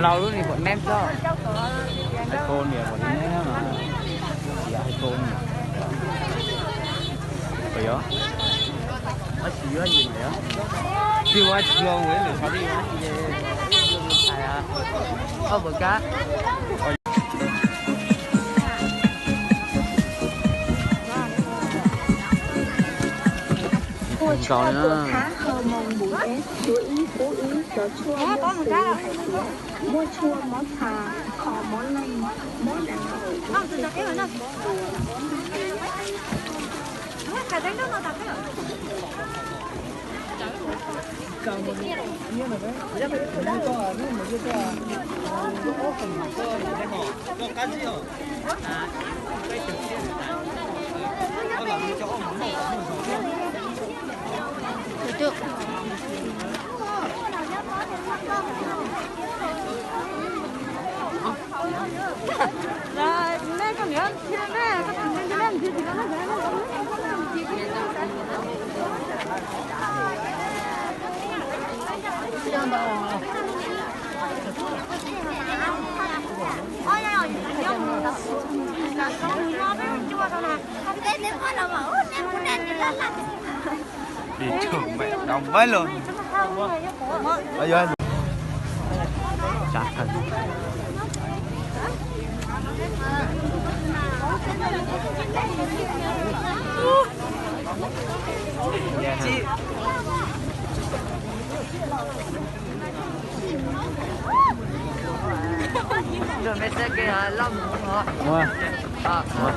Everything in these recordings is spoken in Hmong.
Tau lub niag pom neb tso. Hais khau niam pom neb no. Yog hais khau niam. Puas yog? Tab sis yuav yim yog. Tsis ua tsis loo li lwm qhov li ua tsis li. Ob puas kab. Ua tshua pum khav hau moos bum es, chuav ib pub ib cov tshuaj muaj xws hais tias muaj tshuaj mob txha, kho mob leeg, mob dab hau, mob txwj kub, mob nqaij. Dim tug mam dau npaib los. Tsav tag. Ua. Ua.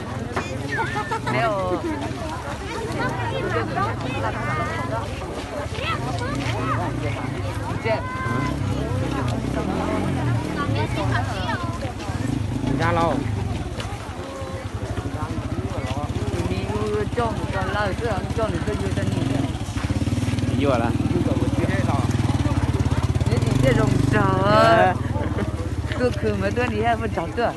Ntag lauj. Tus ni coj mus tso lawm xwb, coj nws tuaj yug tau ni. Yuav lawm. Nws nim thiaj zoo nraug. Tuaj khwv mas tuaj ni thiaj poj nrauj tuaj.